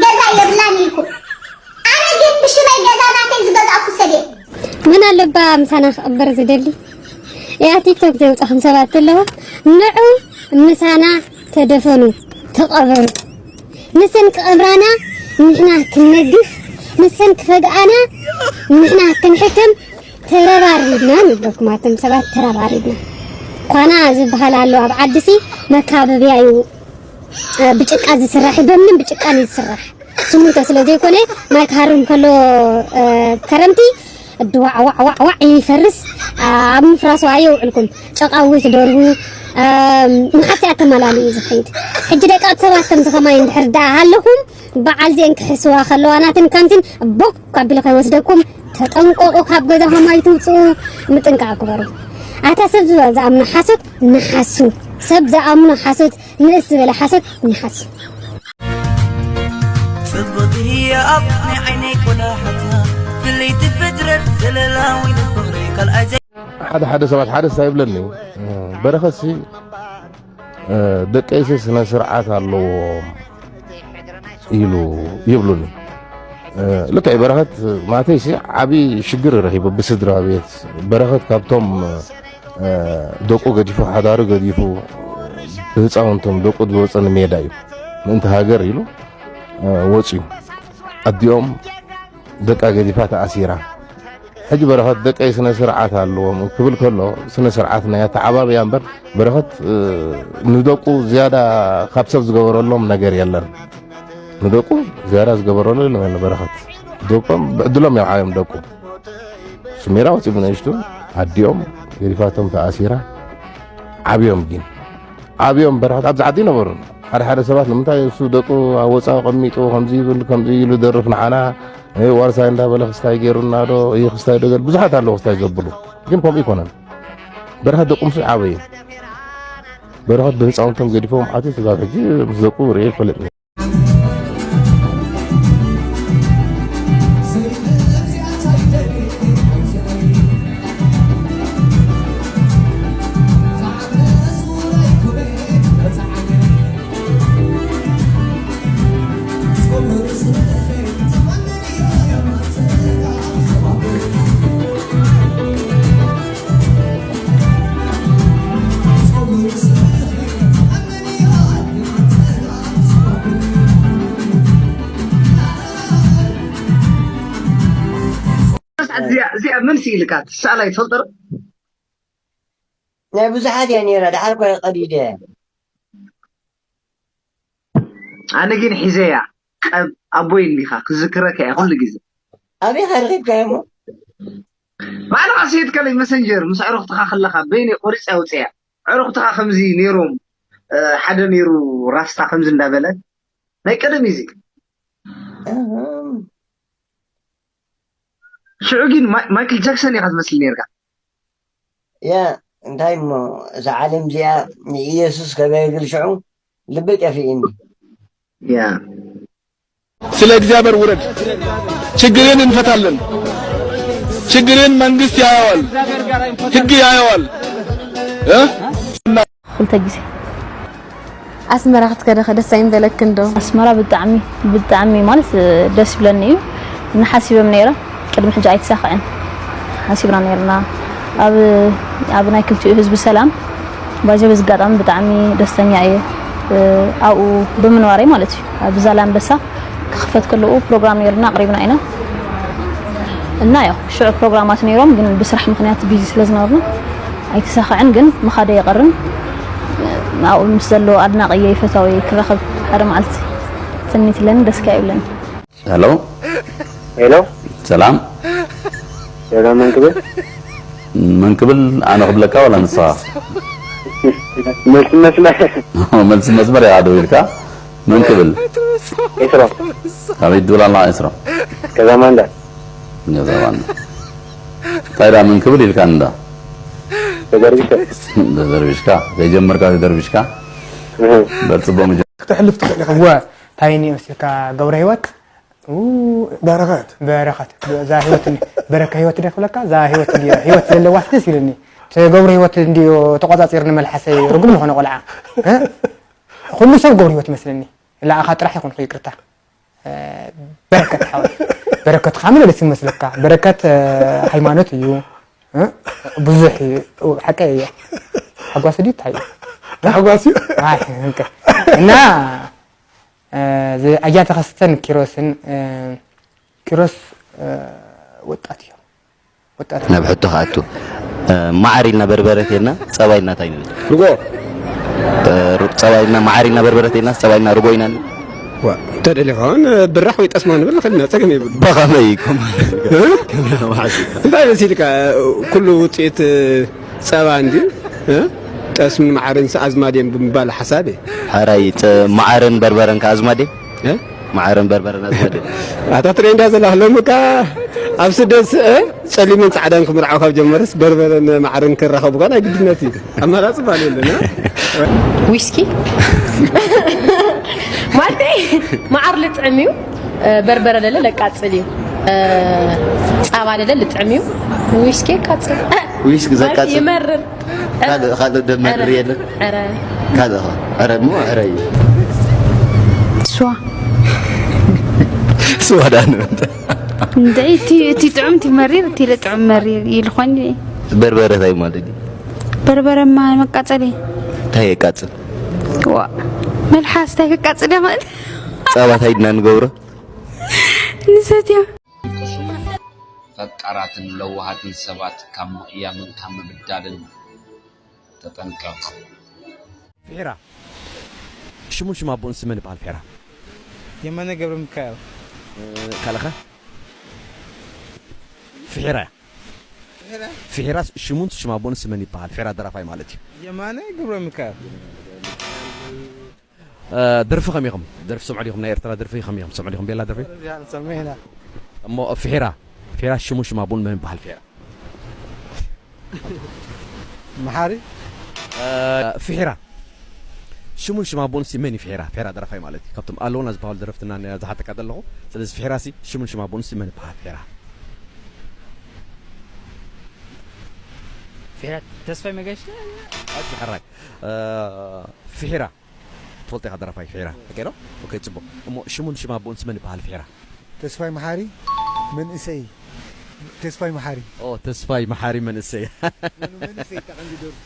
ገዛ የብላን ኢልኩ። ኣነ ግን ብሽመይ ገዛ ናተይ ዝገዛእኩ ሰብ እየ። መን ኣለባ ምሳና ክቕበር ዝደሊ? እያ ቲክቶክ ዘውጻኹም ሰባት ኣለዉ። ንዑ ምሳና ተደፈኑ፣ ተቐበሩ። ንሰን ክቐብራና ንሕና ክንነግፍ፣ ንሰን ክፈግኣና ንሕና ክንሕክም ተረባሪብና ንብለኩም። ኣቶም ሰባት ተረባሪብና። ኳና ዝበሃል ኣሎ ኣብ ዓድሲ መካበብያ እዩ። እ፣ ብጭቃ ዝስራሕ እዩ፣ በምንም ብጭቃን እዩ ዝስራሕ። ስሚንቶ ስለ ዘይኮነ ማይ ክሃርም ከሎ፣ እ፣ ከረምቲ ድዋዕ ዋዕ ዋዕ ዋዕ ይፈርስ። ኣብ ምፍራሱ ኣየውዕልኩም። ጨቃዊ ትደርቡ፣ እ፣ መዓስ እያ ተመላልኡ እዩ ዝኸይድ። ሕጂ ደቂ ሰባት ከምዚ ከማይ እንድሕር ደኣ ሃለኹም፣ በዓል ዚአን ክሕስዋ ከለዋ ናትን ከምቲን ቦክ ኣቢሉ ከይወስደኩም ተጠንቀቑ። ካብ ገዛኹም ኣይትውፅኡ፣ ምጥንቃቕ ግበሩ። ኣታ ሰብ ዝኣምኖ ሓሶት ንሓሱ፣ ሰብ ዝኣምኖ ሓሶት ንእስ ዝበለ ሓሶት ንሓሱ። ጽብቕቲ ኣፍ ናይ ዓይነይ ቆላሕታ፣ ፍልይቲ ፍጥረት ዘለላዊ ንፍቕሪ ካልኣይ ዘይ- ሓደ ሓደ ሰባት ሓደ ስታይ ይብለኒ፣ በረኸትሲ እ፣ ደቀይሲ ስነ ስርዓት ኣለዎም ኢሉ ይብሉኒ። እ፣ ልክዕ በረኸት ማተይሲ ዓቢ ሽግር ረኺቡ ብስድራ ቤት። በረኸት ካብቶም፣ እ፣ ደቁ ገዲፉ፣ ሓዳሩ ገዲፉ፣ ብህፃውንቶም ደቁ ዝወፀ ንሜዳ እዩ። ምእንቲ ሃገር ኢሉ፣ እ፣ ወፅዩ። ኣዲኦም ደቃ ገዲፋ ተኣሲራ። ሕጂ በረኸት ደቀይ ስነ ስርዓት ኣለዎም ክብል ከሎ፣ ስነ ስርዓት ናይ ኣተዓባብያ እምበር፣ በረኸት፣ እ፣ ንደቁ ዝያዳ ካብ ሰብ ዝገበረሎም ነገር የለን። ንደቁ ዝያዳ ዝገበረሉ የለን በረኸት። ደቆም ብዕድሎም እዮም ዓብዮም ደቁ። ስሜራ ወፂኡ ብንእሽቱ ኣዲኦም ገዲፋቶም ተኣሲራ። ዓብዮም ግን ዓብዮም በረኸት ኣብዚ ዓዲ ይነበሩ። ሓደ ሓደ ሰባት ንምንታይ እሱ ደቁ ኣብ ወፃኢ ቀሚጡ ከምዚ ይብል ከምዚ ኢሉ ደርፍ ንዓና፣ እ፣ ዋርሳይ እንዳበለ ክስታይ ገይሩና ዶ፣ እዩ ክስታይ ዶ ገል-፣ ብዙሓት ኣለዉ ክስታይ ዘብሉ። ግን ከምኡ ይኮነን። በረኸት ደቁ ምስ ዓበዩ፣ በረኸት ብህፃውንቶም ገዲፎም ዓትዩ ስጋብ ሕጂ ምስ ደቁ ርእየ ይፈልጥ። እዚኣ፣ እዚኣ መን ስኢልካ? ትሰኣላ ይትፈልጦ ዶ? ናይ ብዙሓት እያ ነይራ፣ ደሓር እኳ ቀዲደ። ኣነ ግን ሒዘያ። ቀብ-፣ ኣቦይ እንዲኻ፣ ክዝክረካ እያ ኩሉ ግዜ። ኣበይ ኸ ረኺብካዮ እሞ? ባዕልኻ ስኢትካለይ መሰንጀር፣ ምስ ኣዕሩኽትኻ ከለኻ፣ በይነይ ቆሪጸ ኣውጽእያ። ኣዕሩኽትኻ ከምዚ ነይሮም፣ እ፣ ሓደ ነይሩ ራስታ ከምዚ እንዳበለ። ናይ ቀደም እዩ እዚ። እህም። ሽዑ ግን ማይ-፣ ማይክል ጃክሰን ኢኻ ትመስል ነይርካ። ያ፣ እንታይ እሞ፣ እዛ ዓለም እዚኣ ንኢየሱስ ከገልግል ሽዑ ልቢ ጠፊእኒ። ያ። ስለ እግዚኣብሔር ውረድ። ችግርን እንፈታለን። ችግርን መንግስት ያየዋል፣ ህግ ያየዋል። እ? ክልተ ግዜ። ኣስመራ ክትከደ ከ ደስ ኣይምበለክን ዶ? ኣስመራ ብጣዕሚ፣ ብጣዕሚ ማለት ደስ ይብለኒ እዩ። ንሓሲበም ነይረ፣ ቅድሚ ሕጂ ኣይተሳኽዐን። ሓሲብና ነይርና። ኣብ፣ ኣብ ናይ ክልቲኡ ህዝቢ ሰላም፣ ባይዘ በዚ ኣጋጣሚ ብጣዕሚ ደስተኛ እየ፣ እ፣ ኣብኡ ብምንባረይ ማለት እዩ። ኣብ ዛላንበሳ ክኽፈት ከለኡ ፕሮግራም ነይሩና፣ ኣቕሪብና ኢና። እና ያው ሽዑ ፕሮግራማት ነይሮም፣ ግን ብስራሕ ምኽንያት ቢዚ ስለ ዝነበርና ኣይተሳኽዐን፣ ግን ምኻደይ ኣይቀርን። ኣብኡ ምስ ዘሎ ኣድናቒየይ ፈታዊየይ ክራኸብ ሓደ መዓልቲ ትምኒት ኣለኒ፣ ደስ ከ ይብለኒ። ሄሎ። ሄሎ። ሰላም። ሰላም፣ መን ክብል? መን ክብል? ኣነ ክብለካ ዋላ ንስኻ? መልሲ መስመር። መልሲ መስመር ኢኻ ደዊልካ። መን ክብል? ኤፍረም። ካበይ ትብል ኣለኻ ኤፍረም? ገዛ ማንዳ። ገዛ ማንዳ። እንታይ ደኣ መን ክብል ኢልካኒ እንዳ? ተደርቢሸ። ተደርቢሽካ። ከይጀመርካ ተደርቢሽካ። እህ። በል ጽቡቕ ምጀ-፣ ክተሕልፍ ትኽእል ኢኻ። ወ፣ እንታይ እኒኦ መሲልካ ገብረ ህይወት? ኡ፣ በረኸት። በረኸት እዛ ህይወት በረካ ህይወት ደ ክብለካ እዛ ህይወት እንዲ ህይወት ዘለዋስ ደስ ይለኒ። ተገብሩ ህይወት እንዲ ተቆጻጺርኒ መልሓሰይ ርጉም ዝኾነ ቆልዓ እ? ኩሉ ሰብ ገብሩ ህይወት መስለኒ። ለኣኻ ጥራሕ ይኹንኩ ይቅርታ። እ፣ በረከት ሓወይ በረከት ካምለ ደስ ይመስለካ። በረከት እ፣ ሃይማኖት እዩ እ? ብዙሕ እዩ። ሓቀይ እየ። ሓጓስ ድዩ እንታይ እዩ? ተሓጓሲ ኣይ እንከ እና እ፣ እዚ ኣያ ተኸስተን ኪሮስን እ፣ ኪሮስ እ፣ ወጣት እዮም። ወጣት ናብ ሕቶ ክኣቱ እ፣ መዓር ኢልና በርበረ ቴና ጸባ ኢልና እንታይ ንብል? ርጎ እ፣ ሩ- ጸባ ኢልና መዓር ኢልና በርበረ ቴና ጸባ ኢልና ርጎ ኢና ንብል? ዋ፣ እንተደሊኻ እውን ብራሕ ወይ ጠስማ ንብል ንኽእል ኢና፣ ጸገም የብሉ። ብኸመይ ኢኩም? እንታይ መሲልካ፣ ኩሉ ውፅኢት ጸባ እንዲ ጠስምን መዓርን ኣዝማድ እዮም ብምባል ሓሳብ እየ። ሓራይ ጸ- መዓርን በርበረን ከ ኣዝማዴ? እ? መዓርን በርበረን ኣዝማዴ? ኣታ ትሪኦ እንዳ ዘለኻ ሎሚ እካ ኣብ ስደት እ? ጸሊምን ጻዕዳን ክምርዓው ካብ ጀመርስ በርበረን መዓርን ክራኸቡ እኳ ናይ ግድነት እዩ። ኣማራፂ ባል የለን እ? ዊስኪ ማለተይ መዓር ልጥዕም እዩ። በርበረ ለለ ለቃጽል እዩ። ጻባ ለለ ልጥዕም እዩ። ዊስኪ የቃጽል። ዊስኪ ዘቃጽል? ይመርር። ካልእ ካልእ ደመርር የለን? ኧረ ካልእ ኸ? ዕረ እሞ ዕረ እዩ። ስዋ ስዋ ዳ ንምንታይ? እንደ እቲ እቲ ጥዑም እቲ መሪር እቲ ለጥዑም መሪር ይልኾን። በርበረ እንታይ ማለት እዩ? በርበረማ መቃጸሊ እንታይ የቃጽል? ዋ መልሓስ እንታይ ከቃጽል ይኽእል? ጸባ እንታይ ድና ንገብሮ? ንሰትያ ፈቃራትን ለዋሃትን ሰባት ካብ ምቕያምን ካብ ምብዳልን ተጠንቀቕ። ፍሒራ ሽሙን ሽም ኣቦኡን ስመን ይበሃል ፍሒራ የማነ ገብረ ሚካኤል ካልኸ ፍሒራ ፍሒራ ሽሙን ሽም ኣቦኡን ስመን ይበሃል ፍሒራ ደራፋይ ማለት እዩ የማነ ገብረ ሚካኤል ደርፊ ከመይ ኢኹም ደርፊ ሰምዑ ዲኹም ናይ ኤርትራ ደርፊ ከመይ ኢኹም ሰምዑ ዲኹም ቤላ ደርፊ ሰሚዕና እሞ ፍሒራ ፍሒራ ሽሙን ሽም ኣቦኡን መን ይበሃል ፍሒራ መሓሪ ፍሒራ ሽሙን ሽም ኣቦኡን ሲ መን እዩ ፍሒራ ፍሒራ ደራፋይ ማለት እዩ ካብቶም ኣለውና ዝበሃሉ ደረፍትና ዝሓተካ ዘለኹ ስለዚ ፍሒራ ሲ ሽሙን ሽም ኣቦኡን ሲ መን ይበሃል ፍሒራ ፍሒራ ተስፋይ መገሽ ሕራይ ፍሒራ ትፈልጦ ኢኻ ደራፋይ ፍሒራ ኦኬ ዶ ኦኬ ጽቡቕ እሞ ሽሙን ሽም ኣቦኡን ሲ መን ይበሃል ፍሒራ ተስፋይ መሓሪ መንእሰይ ተስፋይ መሓሪ ኦ ተስፋይ መሓሪ መንእሰይ መንእሰይ ተቐንዲ ደርፉ